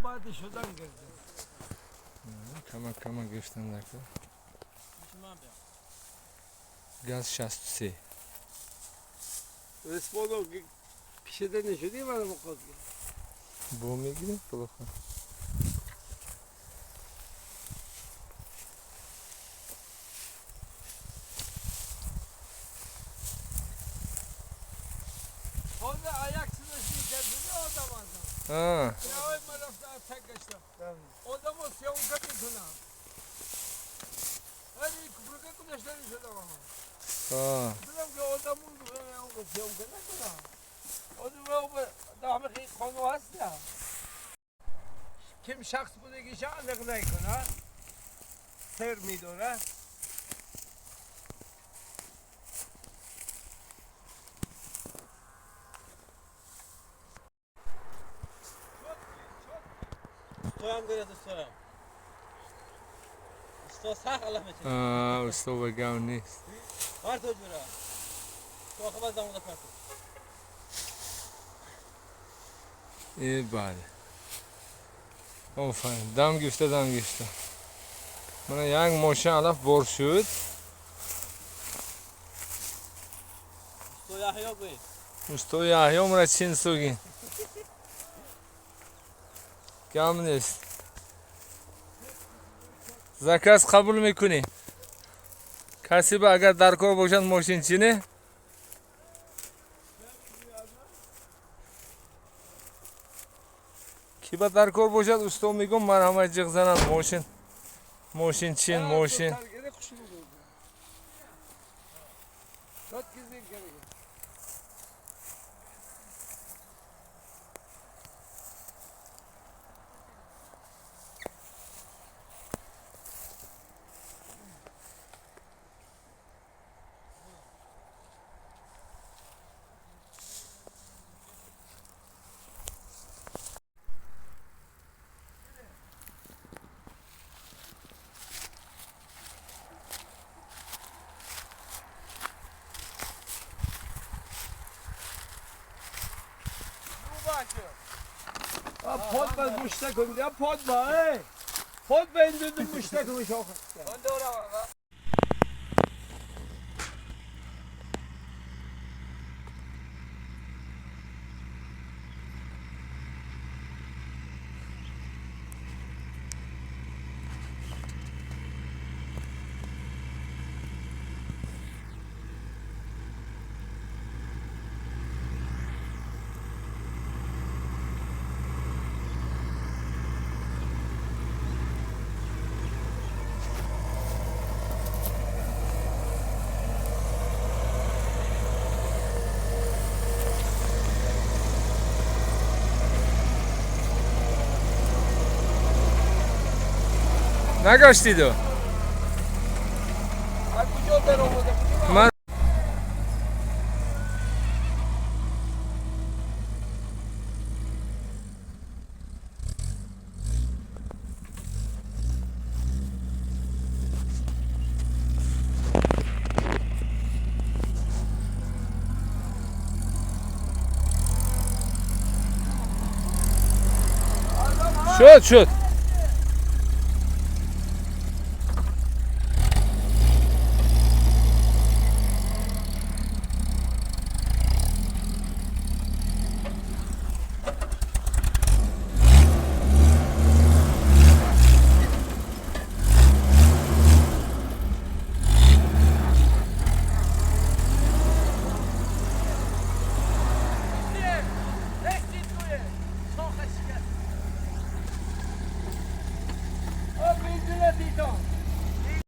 بعد شدن گرفتم. کمک کمک گرفتن دکتر. گاز 63. رسمانو پیشده نشدی من مقاد. بو میگیریم بالاخره. ها. کم شخص بوده که شان نقل کنه سر میداره. استاد بگم نیست. ای بله. آفرین. دم گرفته دم گرفته. من یک ماشین علف بار شد. استاد یحیی مرا چین سوگین. کم نیست. заказ قبول میکنی. کسی با اگر در کار باشند ماشین چینه کی با در کار باشد استاد میگم مرحمت جیغ زنند ماشین ماشین چین ماشین. پاد باید مشته کنید یا پاد با پاد با این دو مشته کنید آخر. نگاشتید و من شد شد.